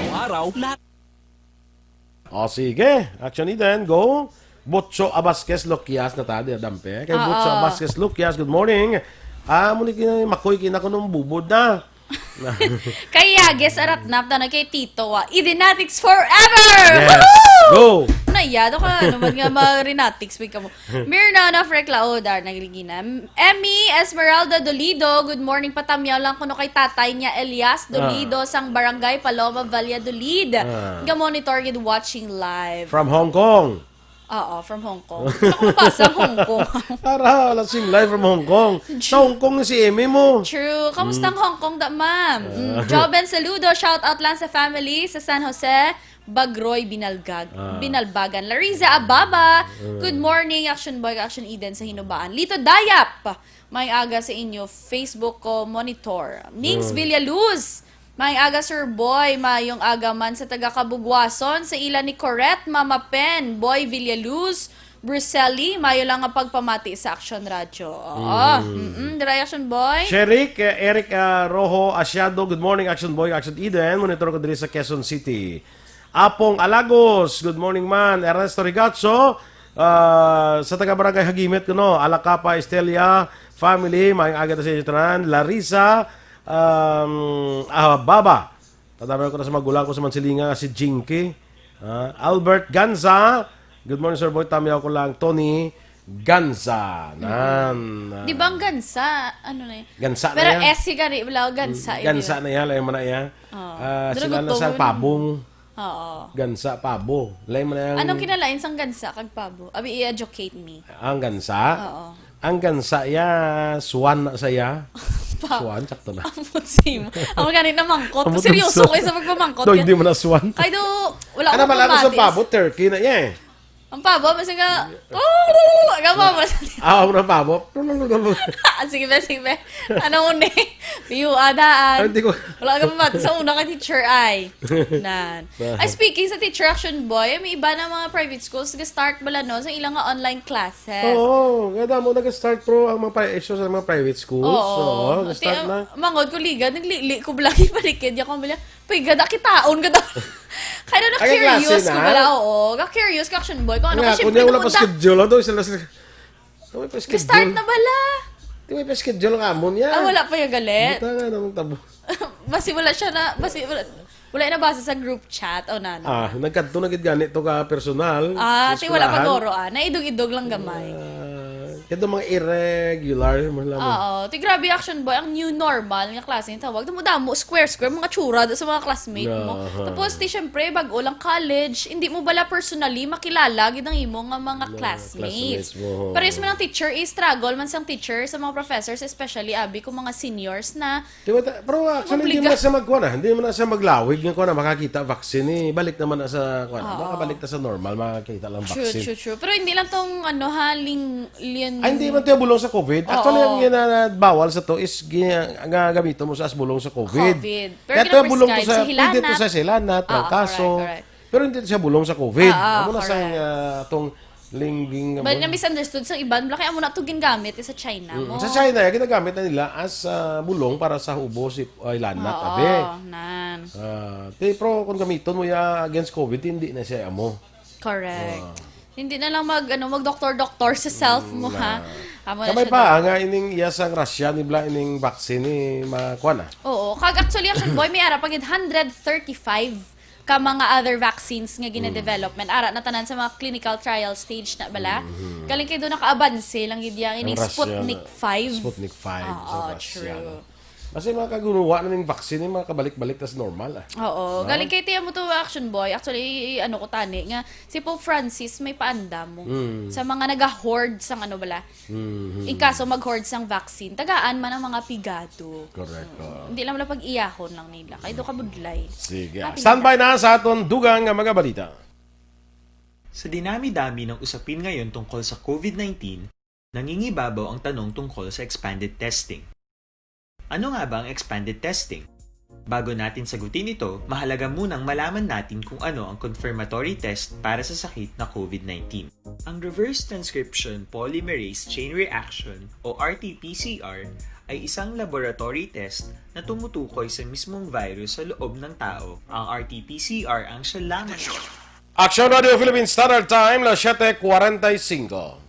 Araw-araw, lahat. O, sige. Action Eden, go. Butcho Abasquez Loquias na ta, di, dampe. Kay Oo. Butcho Abasquez Loquias, good morning. Ah, muna kini makoy kina ko nung bubod na. Kaya, guess arat nap na kay Tito, ah. Idenatics forever! Yes. Woohoo! Go! Nayado ka, ano man nga ma-renatics, may kamo. Mirna na Freck Laodar, nagligina. Emmy Esmeralda Dolido, good morning. Patamyaw lang kuno kay tatay niya, Elias Dolido, Ah. sang Barangay Paloma, Valladolid. Ah. Ga-monitor gid, watching live. From Hong Kong. Oo, from Hong Kong. Ako basa Hong Kong. Para, wala sing live from Hong Kong. Sa Hong Kong si Emmy mo. True. Kamusta ang Mm. Hong Kong, da, ma'am? Mm. Ah. Joben, saludo. Shout out lang sa family sa San Jose. Bagroy, Binalgag, Ah. Binalbagan. Larissa Ababa, Mm. good morning, Action Boy, Action Eden sa Hinubaan. Lito Dayap, may aga sa inyo, Facebook ko monitor. Mings Mm. Villaluz, may aga, Sir Boy, mayong aga man sa taga Kabugwason, sa ila ni Corette, Mama Pen, Boy Villaluz, Bruselli, mayo lang nga pagpamati sa Action Radyo. Oo. Mm. Mm-mm. Dira, Action Boy. Sherik, eh, Eric, ah, Rojo Asiado, good morning, Action Boy, Action Eden. Monitor ko diri sa Quezon City. Apong Alagos, good morning man. Ernesto Rigacho, ah, sa taga Barangay Hagimit, kuno. Alacapa Estella family, maayong aga ta sa inyo tanan. Larissa, um, ah, Baba. Tatawagan ko na sa magulang ko sa Mansilinga, si Jinky. Ah, Albert Ganza, good morning, Sir Boy. Tamiyaw ko lang, Tony Ganza. Nan, ah. Di ba ang gansa? Ano na yun? Gansa na Pero yan. S ka rin, wala, gansa, Mm, yun, gansa yun. na yan, alam mo na yan. Oh. Ah, Pero sila na gutom sa yun. Pabong. Oo. Gansa, pabo. Lain man ang... Anong kinalain sang gansa kag pabo? Abi, i-educate me. Ang gansa? Oo. Ang gansa ya, swan na saya. Pa- Swan, sakto na. Ambot simo. Ang ganit na mangkot. Ambot Seryoso ang kayo sa pagpamangkot. No, Kaya- hindi mo na swan. Kaya do, wala Ano akong pala ako sa kamatis. Pabo? Turkey na iya eh. Ang pabo, basta nga, ang pabo. Ah, ako na Pabo. Ah, sige be, sige be. Ano mo ni? Piyo, adaan. Ay, hindi ko- Wala ka pa sa una ka teacher ay. Nan. Ay, speaking sa teacher action boy, may iba na mga private schools, nag-start bala no, sa ilang nga online classes. Oo, nga damo nag-start, pro ang mga pri- issue sa mga private schools. Oo. Oo, nag-start Ti- na. Mangod ko liga, naglili ko bala, ipalikid niya ko bala. Pay, gada kitaon, gada. Kaya na Ay, ang klase curious ko na? Bala, oo. Ga-curious ka, action boy. Kung ano ka, Nga, kung syempre, niya wala pa napunta. Schedule, ano, sila sila. Ano may pa Start schedule? Na bala. Di may pa schedule ang amon niya. Ah, wala pa yung galit. Buta nga namang tabo. Basi wala siya na, basi wala, wala na basa sa group chat. O nana. Ah, nagkadto na gid gani to ka personal. Ah, ti wala pa Eskwelahan. Goro, ah. Naidog-idog lang gamay. Ah, kaya mga irregular mo lang. Oo. Ti grabe action boy, ang new normal nga klase ng tawag. Damo-damo, square-square, mga tsura sa mga classmate mo. Aha. Tapos, ti syempre, bago lang college, hindi mo bala personally makilala gid ang imo nga mga Mga classmates. classmates mo. Parehas man ang teacher, i-struggle man sang teacher sa mga professors, especially abi kung mga seniors na. Di ba ta- pero actually, hindi Obliga- man na siya magkuha na. Hindi man na siya maglawig nga kuha na makakita vaccine eh. Balik naman na sa kuha na. Oo. Makabalik na sa normal, makakita lang True, vaccine. True, true. Pero hindi lang tong ano ha, ling, lin... Ay, hindi man tayo bulong sa COVID. Actually, Oo. ang ginabawal sa to is gi- nga gamiton mo sa as bulong sa COVID. COVID. Pero Kaya to yung bulong to ginaprescribe sa, sa pwede to hilanat. sa hilanat, Ah, trangkaso. correct, correct. Pero hindi to siya bulong sa COVID. Ah, ah, Amo na sang correct. ah, atong lingging But na-misunderstood sa iban, bala kaya mo na ito gingamit eh, sa China Mm, mo. Sa China, ginagamit na nila as ah, bulong para sa ubo si uh, hilanat, Oo, abi. Nan. Ah, ti, pero kung gamiton mo ya against COVID, hindi na siya amo. Correct. Ah. Hindi na lang mag ano mag doktor-doktor sa self mo ha. Amo na Kamay siya pa, daw. Nga ining iya sang Russia, ni bla ining vaccine ni makuha na. Oo, kag actually action boy may ara pa gid hundred thirty-five ka mga other vaccines nga gina-development. Ara na tanan sa mga clinical trial stage na bala. Galing kay do nakaabanse lang gid yang ining Ang Russia, Sputnik five. Sputnik five sa Oo, Russia. True. Kasi mga kaguruwa na ning vaccine, yung mga kabalik-balik tas normal ah. Oo, galing kay tiyan mo to action boy. Actually, i- ano ko tani nga si Pope Francis may paanda mo Mm. sa mga nag-hoard sang ano bala. Mhm. In kaso mag-hoard sang vaccine, tagaan man ang mga pigado. Correct. Oo. Hindi lang wala pag-iyahon lang nila. Kay do kabudlay. Sige. Happy Standby na sa aton dugang nga mga balita. Sa dinami-dami ng usapin ngayon tungkol sa COVID nineteen, nangingibabaw ang tanong tungkol sa expanded testing. Ano nga ba ang expanded testing? Bago natin sagutin ito, mahalaga munang malaman natin kung ano ang confirmatory test para sa sakit na COVID nineteen. Ang reverse transcription polymerase chain reaction o R T P C R ay isang laboratory test na tumutukoy sa mismong virus sa loob ng tao. Ang R T P C R ang siya lamang Action Radio Philippines Standard Time, las siete cuarenta y cinco.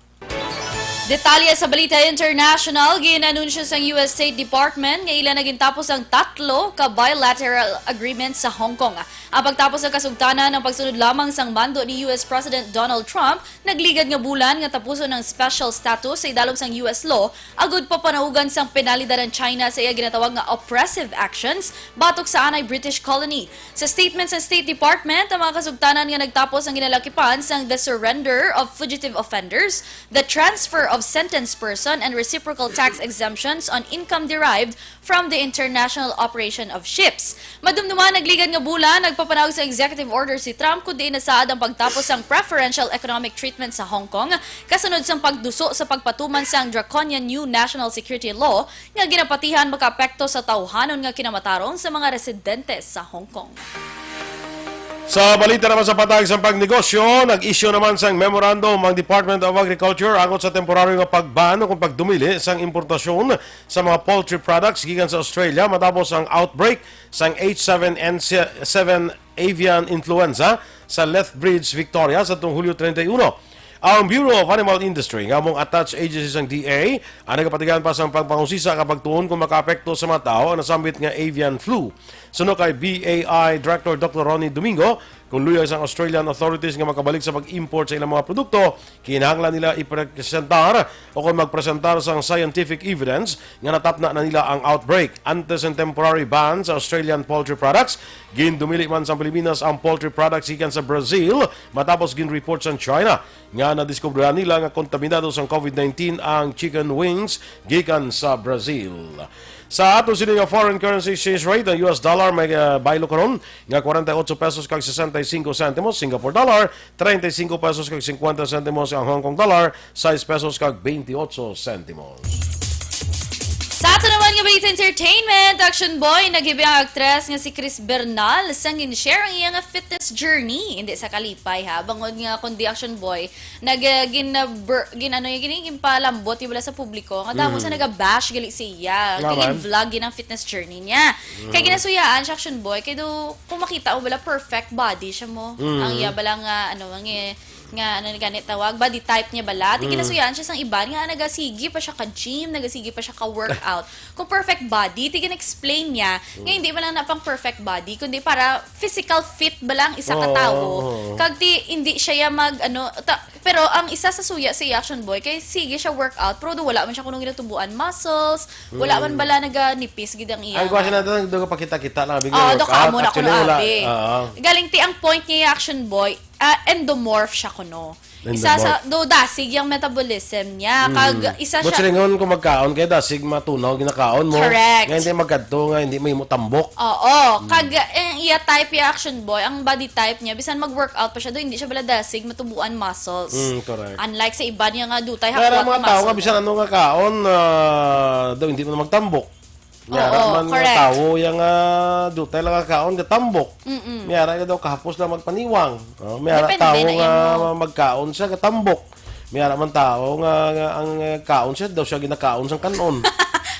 Detalye sa Balita International, ginanunsyo sang U S State Department nga ila na gintapos ang tatlo ka bilateral agreement sa Hong Kong. Ang pagtapos sa kasugtanan ang pagsunod lamang sang mando ni U S President Donald Trump, nagligad nga bulan nga tapuson ang special status sa idalom sang U S law, agud papanaugan sang penalidad ang China sa iya ginatawag nga oppressive actions batok sa anay British colony. Sa statement sa State Department, ang mga kasugtanan nga nagtapos ang ginalakipan sang the surrender of fugitive offenders, the transfer of sentenced person, and reciprocal tax exemptions on income derived from the international operation of ships. Madumduman, nagligad nga bulan, nagpapanaog sa executive order si Trump, kun diin nasaad ang pagtapos sang preferential economic treatment sa Hong Kong, kasunod sang pagduso sa pagpatuman sang draconian new national security law nga ginapatihan makaapekto sa tawhanon nga kinamatarong sa mga residente sa Hong Kong. Sa balita naman sa patag sa pagnegosyo, nag-issue naman sang memorandum ang Department of Agriculture angot sa temporaryo nga pag-ban o kung pagdumili sang importasyon sa mga poultry products gikan sa Australia matapos ang outbreak sang H seven N seven avian influenza sa Lethbridge, Victoria, sa tuong Hulyo treinta y uno. Ang Bureau of Animal Industry, nga among attached agency sang D A, ang nagapatigan pa sang pagpangusisa nga pagtuon kung makaapekto sa mga tao ang nasambit nga avian flu. Suno kay B A I Director Doctor Ronnie Domingo, Kung luyag sang Australian authorities nga makabalik sa pag-import sa ilang mga produkto, kinahanglan nila ipresentar o kon magpresentar sang scientific evidence nga natapna na nila ang outbreak. Antes ang temporary ban sa Australian poultry products, gindumili man sa Pilipinas ang poultry products gikan sa Brazil matapos gin-report sa China nga nadiskubre nila nga kontaminado sang COVID nineteen ang chicken wings gikan sa Brazil. Sa ato sini nga foreign currency exchange rate, ang U S dollar may, ah, baylo karon nga forty-eight pesos kag sesenta y cinco centimos, Singapore dollar treinta y cinco pesos kag cincuenta centimos, ang Hong Kong dollar sais pesos kag veintiocho centimos. Sa ato naman nga balita entertainment, Action Boy, naghibi ang aktres nga si Chris Bernal sang gin-share ang iya nga fitness journey. Hindi sa kalipay ha, bangod nga kundi Action Boy, nag uh, gin, uh, bur- gin ano yung gini, ginpalambot yung bala sa publiko. Nga damo sa nagabash gali siya. Kay gin-vlog gid ang fitness journey niya. Kay ginasuyaan siya Action Boy, kay do kung makita mo bala perfect body siya mo. Ang iya bala nga ano, ang i- nga ano ni gani tawag, body type niya bala. Ti ginasuyaan siya sang iban nga nagasigi pa siya ka gym, nagasigi pa siya ka workout. Kung perfect body, ti gin-explain niya nga hindi man lang na pang perfect body, kundi para physical fit bala ang isa ka Oo, tawo. oo. Kag ti hindi siya ya mag ano, ta- pero ang isa sa suya sa Action Boy kay sige siya workout, pero do wala man siya kuno ginatubuan muscles, wala man bala naganipis gid ang iya. Ang kuha siya natin, doon pakita-kita lang, bigla Ah, workout. do ka mo na Actually, kuno wala. abi. Oo. Galing ti ang point niya Action Boy, ah, endomorph siya kuno. Isa sa Endomorph. Do dasig yung metabolism niya. Kag isa But siya silingon kung magkaon kay dasig matunaw ginakaon mo. Correct. Nga hindi magkadto nga hindi may mo tambok. Oo, kag ang iya type ya Action Boy, ang body type niya bisan mag-workout pa siya do, hindi siya bala dasig matubuan muscles. Mm, correct. Unlike sa iba niya nga dutay Kaya hakwat ang mga tao nga muscle. Bisan ano nga kaon, ah, daw hindi mo na magtambok. May ara Oo, man nga correct. Tao yang ah, dutay lang nga kaon, katambok. May ara nga daw kahapos lang magpaniwang. Oh, may ara Depende tao na nga imo. Magkaon siya, katambok. May ara man tao nga, nga ang ah, kaon siya, daw siya ginakaon sang kanon.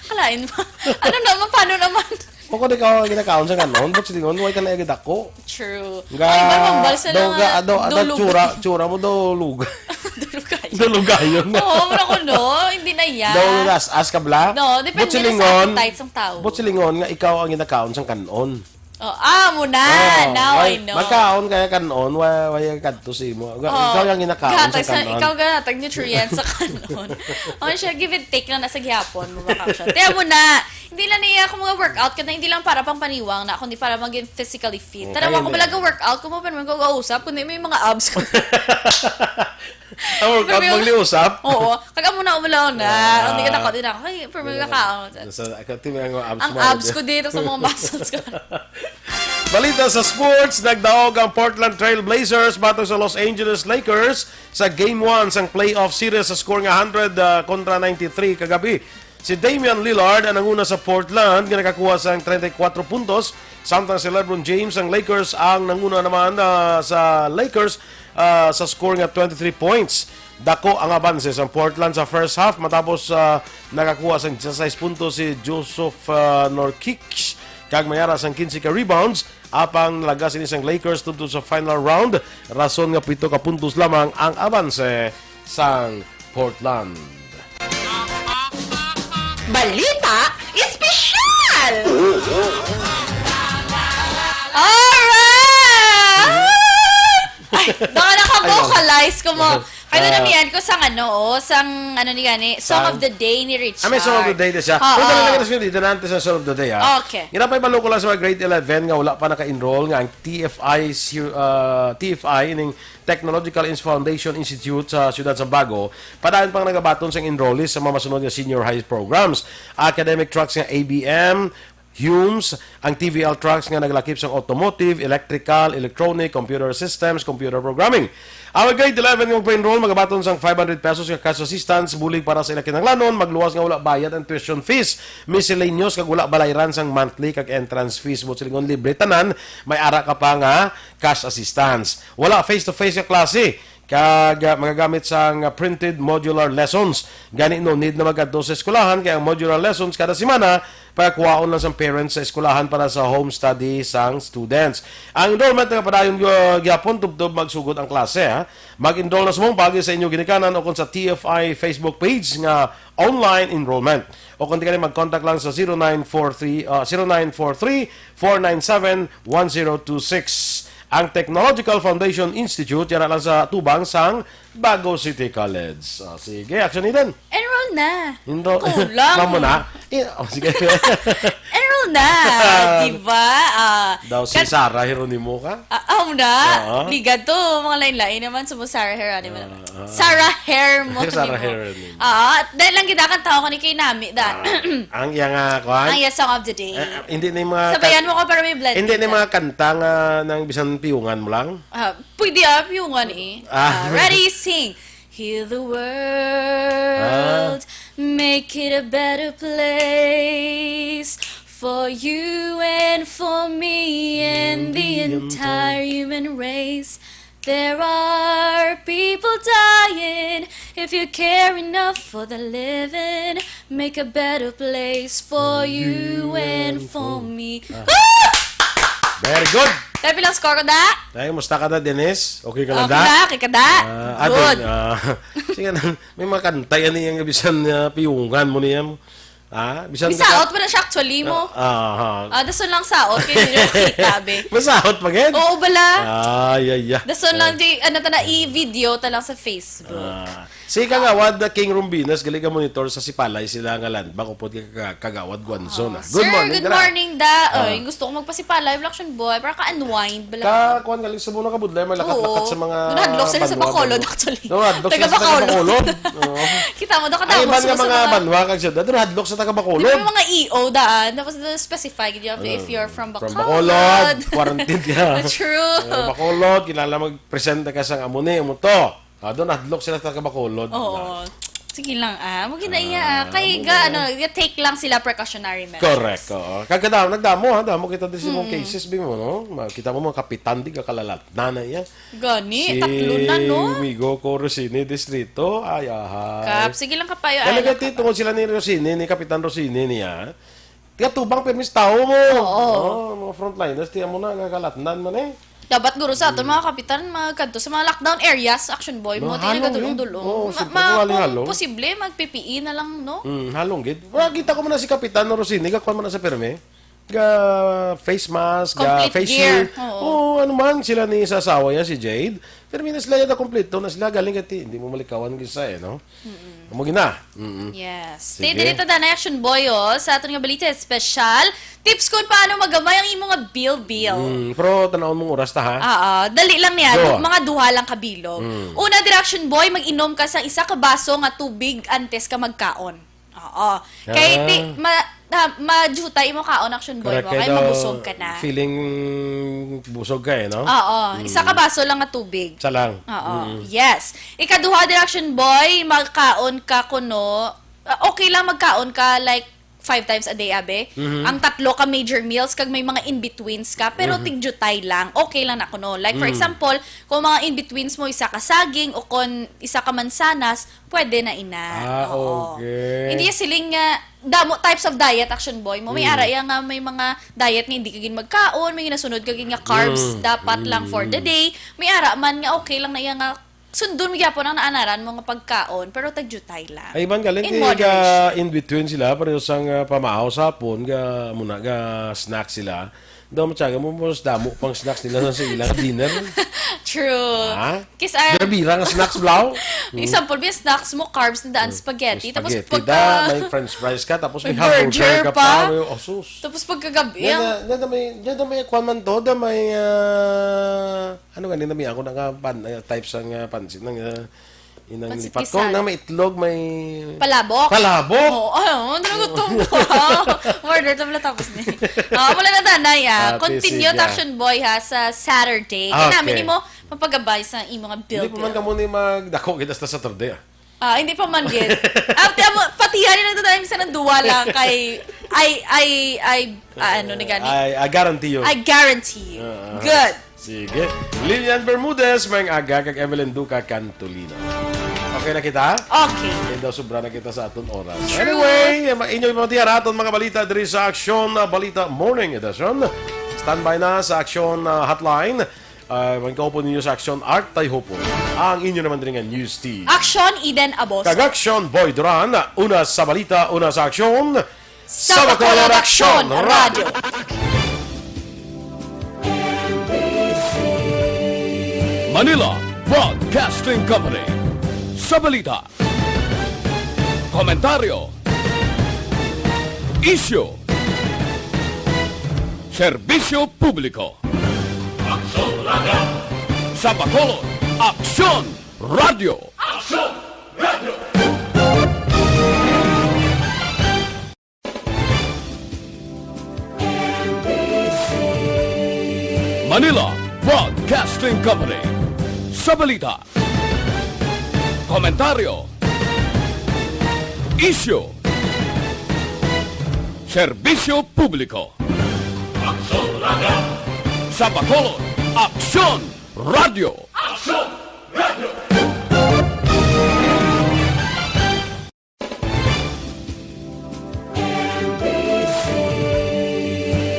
Kalain mo. Ano naman? Paano naman? Kung di ka ginakaon sang kanon, ba't silingon, why ka na agad ako? True. Nga, Ay, iba mong balsa daw na ga, nga daw, daw, dulog. Tsura, tsura mo daw luga. Dulugayon. Dulugayon. Oo, wala ko, no? Hindi na yan. Daw as-as ka bla? No, depende na sa Butsilingon, appetite sang tao. Butsilingon nga ikaw ang ginakaon sang kanon. Oh, ah, muna. Oh, Now ay, I know. Magkaon kaya kanon, wa wa yung kadto sa imo. Ga- Oh, Ikaw yung ginakaon gatag sa kanon. Ikaw gatag nutrients sa kanon. Oh, siya, give and take lang na sa gihapon mo, baka siya. Tiyan mo na, hindi lang niya ako mga workout, kada hindi lang para pang paniwang na, kundi para maging physically fit. Oh, Tara, kaya ako hindi. Talaga workout ko mo, pero mag-uusap, kundi may mga abs ko. Ang workout, Pero yung- magliusap? Oo. Kag amo na, umulaw na. Ah. Hindi ka takot din ako. Ay, pero may nakaon. Sa, ako, tingnan ko, abs Ang mo, abs di- ko dito sa mga muscles ko. Balita sa sports, nagdaog ang Portland Trail Blazers batok sa Los Angeles Lakers sa Game one sang playoff series sa score nga hundred, ah, kontra ninety-three kagabi. Si Damian Lillard ang nanguna sa Portland nga nakakuha sang treinta y cuatro puntos, samtang si LeBron James ang Lakers ang nanguna naman, ah, sa Lakers, ah, sa score nga twenty-three points. Dako ang abanse sa Portland sa first half matapos, ah, nakakuha sang diyesisais puntos si Jusuf, ah, Nurkic kag may ara sang quince ka rebounds. Apang nalagas ini sang Lakers tubtob sa final round, rason nga pito ka puntos lamang ang abanse sang Portland. Balita Espesyal! Alright! Ay, baka naka-vocalize ko mo. Kaya Ah. namian ko sang ano, oh, sang ano ni gani, Song Sang- of the Day ni Richard. Ah, may song of the day na siya. Oo. Pero talaga na siya dito na sa song of the day, ah. Okay. Ginapay balo ko lang sa mga grade eleven nga wala pa naka-enroll nga ang T F I, si- ah, T F I, ining Technological Ins- Foundation Institute sa Siyudad Sambago, padayon pang nagabaton sang enrollees sa mga masunod nga senior high programs. Academic tracks nga A B M, Humes, ang T V L tracks nga naglakip sang automotive, electrical, electronic, computer systems, computer programming. Ang grade eleven nga magpa-enroll, magabaton sang five hundred pesos nga cash assistance, bulig para sa ilang kinahanglanon, magluwas nga wala bayad ang tuition fees, miscellaneous kag wala balayran sang monthly kag entrance fees. Buot silingon, libre tanan, may ara ka pa nga cash assistance. Wala face-to-face nga klase, kag, ah, magagamit sang printed modular lessons. Gani, no need na magkadto sa eskwelahan, kay ang modular lessons kada semana pagakuhaon lang sang parents sa eskwelahan para sa home study sang students. Ang enrollment nagapadayon, uh, gyapon tubtob magsugod ang klase, ha. Mag-enroll na sa mong paagi sa inyo ginikanan o kon sa T F I Facebook page nga online enrollment. O kon di ka mag-contact lang sa zero nine four three, uh, zero nine four three, four nine seven, one zero two six. Ang Technological Foundation Institute, yara lang sa tubang sang Bago City College. Ah, sige, Action Eden. Enroll na. Indo. Kulang. Mamo na. I-, oh, sige. Enroll na. Di ba? Ah, Daw si kan- Sarah Geronimo ka? Ah, aw na. Oo. Liga to. Mga lain-lain naman sa mo, Sarah Geronimo. Ah, ah. Sarah Hair mo. Sarah Geronimo. Ah, dahil lang kita kan tao ko ni kay Nami, da. Ah, ang iya nga, kuwan? Ang iya song of the day. Eh, hindi na yung mga Sabayan kan-, mo ko para may blend hindi na yung kita. Mga kanta nga nang bisan piyungan mo lang? Ah, pwede, ah, piyungan eh. Ah. Ah, ready, sing. Heal the world, Ah. Make it a better place for you and for me and the entire human race. There are people dying. If you care enough for the living, make a better place for you and for me. Ah. Ah! Very good. Tayo, pilang score ko, da? Tayo, musta ka na, Dennis? Okay ka lang, Okay da? na, okay ka, da? Ah, Good. Adon, ah, sige na. May mga kanta yan, yung bisan, ah, piyungan mo niya. Ah, bisan Misaot ka pa na siya, actually, mo. Ah, ah, ah. Ah, dason lang saot, kaya hindi na nakita, be. Masaot pa, gid? Oo, bala. Ay, ay, ay. Dason lang, Ah. di, ano, ta na, i-video ta lang sa Facebook. Ah. Si Kagawad, uh, King Rumbinas, gali ka monitor sa Sipalay sila nga land bank, upod kay Ka-, Kagawad Guanzon, ah. Ah, Good sir, morning, good dala. Morning, da. Ah. Oy, gusto ko magpasipalay, Black Action Boy, para ka-unwind, bala. Ka, kuwan, galing sa muna kabudlay, malakat-lakat Oo. sa mga Doon hadlok sila sa banwa, Bacolod, banwa. Actually. Doon hadlok Taga sila sa taga Bacolod. Bacolod. Oo. Kita mo, doon Ay, kadamo iban nga sila sa mga mga banwa, kag siyudad, doon hadlok sa taga Bacolod. Di ba yung mga E O daan? Tapos doon specify, if, if Ah, you're from from Bacolod. Bacolod, quarantine ka. True. Ah, Bacolod, kinahanglan magpresenta ka sa amo ni, amo to. Ah, doon, hadlok sila sa taga Bacolod. Oo. Na. Sige lang, ah. Mo ginaiya, ah. Ah, Kay mo ga, na. Ano, take lang sila precautionary measures. Correct, oo. Kag kadamo, nagdamo, ha? Damo kita di si mong Mm. cases, bi mo, no? Ma-, kita mo mga kapitan, di ka kalalat. Nanay, ya. Gani, Si tatlo na, no? Migo ko, Rosini, Distrito. Ay, ahay. Kap, sige lang kapayo, Talaga, ay, ti, tungod sila ni Rosini, ni Kapitan Rosini niya. Gatubang permis tao mo. Oo. Oo, mga frontliners, tiyan mo na, kakalatnan man eh. Dapat guro sa aton, Mm. mga kapitan, magkadto sa mga lockdown areas, Action Boy, mo, Mga tingnan halong gid. Gadulong-dulong. Oo, Ma-, simple, ma-, wali kung halong. Posible, mag-P P E na lang, no? Mm, halong gid. Wala, kita ko man na si Kapitan Rosini, gakuan man na sa permi. Ga face mask, ga Complete face gear. Shield. Oo. Oo, ano man, sila ni sa asawa niya, si Jade. Pero may na sila yata kompleto na sila, galing kati, hindi mo malikawan kisa eh, no? Mm-mm. Amo gina. Mm-mm. Yes. Sige. Te, diri ta danay, Action Boy, oh, sa aton nga balita espesyal. Tips kung paano magamay ang imo nga bill-bill. Mm, pero tanawon mong oras ta, ha? Oo, dali lang niya. Duha. Du-, mga duha lang ka bilog. Mm. Una, diri, Action Boy, mag-inom ka sa isa ka baso nga tubig antes ka magkaon. Oo. Kay Ah. ti-, ma-, ha, majutay imo kaon, Action Boy, Correct, mo, kay kay daw mabusog ka na. Feeling busog ka eh, no? Oo. Mm. Isa ka baso lang nga tubig. Isa lang. Oo. Mm. Yes. Ikaduha, diri, Action Boy, magkaon ka kuno. Ah, okay lang magkaon ka, like, five times a day, abe. Mhm. Ang tatlo ka major meals, kag may mga in-betweens ka, pero Mhm. tigjutay lang. Okay lang na kuno. Like, for Mm. example, kung mga in-betweens mo, isa ka saging, o kon isa ka mansanas, pwede na ina. Ah, Oo. Okay. Hindi siling nga, damo types of diet, Action Boy mo. May Mm. ara iya nga may mga diet nga hindi ka gid magkaon, may ginasunod ka gid nga carbs, Mm. Dapat lang for the Mm. day. May ara man nga okay lang na iya nga sundon mo gyapon ang naanaran mo nga pagkaon, pero tagjutay lang. Ay, iban galing In ti moderation. Ga in between sila, pareho sang, ah, pamahaw sa hapon, ga, muna, ga snack sila. Daw matyaga mo, mas damo pang snacks nila sa ilang dinner. True. Ha? Kis-, ah, Bira-bira nga snacks, blaw. Example, may snacks mo, carbs na daan, Mm. spaghetti. Tapos Spaghetti pagka da, may french fries ka, tapos may may hamburger burger ka pa. pa. May, oh, sus. Tapos pagkagabi, Yan ang na, yan na may, yan na may kwan man to, da may, ah, ano gani na may ako naka pan-, ah, type sang, ah, pansit, nang, ah, inang Pansit lipat ko, Gisal. Nang may itlog, may Palabok? Palabok? Oo, ay, oo, talaga to. Order to pala tapos ni. Ah, wala na tanay, ah. Ah, Continue, sige. Action Boy, ha, sa Saturday. Ah, Kaya namin okay. Ni mo, mapagabay sa imo nga Hindi pa man build. Kamo ni magdako kita sa Saturday, ah. Ah, hindi pa man gid. Ah, tiyan mo, pati yan yung nagdadala, minsan ng duwa lang kay, I, I, I, ah, ano, ni gani? I, I guarantee you. I guarantee you. Ah, Good. Sige. Lilian Bermudez, may aga, kag Evelyn Duca Cantolino. Okay na kita? Okay. Kaya daw sobra na kita sa aton oras. True. Anyway, ma-, inyo yung mga tiara, aton mga balita diri sa Action, ah, Balita Morning Edition. Standby na sa Action, ah, Hotline. Ah, magkaupo ninyo sa Action, Art Tayhopo. Ang inyo naman rin nga news team. Action, Eden Abos. Kag Action, Boy Duran. Una sa balita, una sa aksyon. Sa Bacolod Action Radio. Manila Broadcasting Company. Sa balita, komentaryo, isyu, serbisyo publiko. Aksyon Radio. Sa Bacolod, Aksyon Radio. Aksyon Radio. Manila Broadcasting Company. Sa balita, komentaryo, isyu, serbisyo publiko. Aksyon Radio. Sa Bacolod, Aksyon Radio. Aksyon Radio.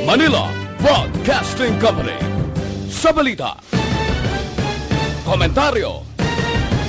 Manila Broadcasting Company. Sa balita, komentaryo,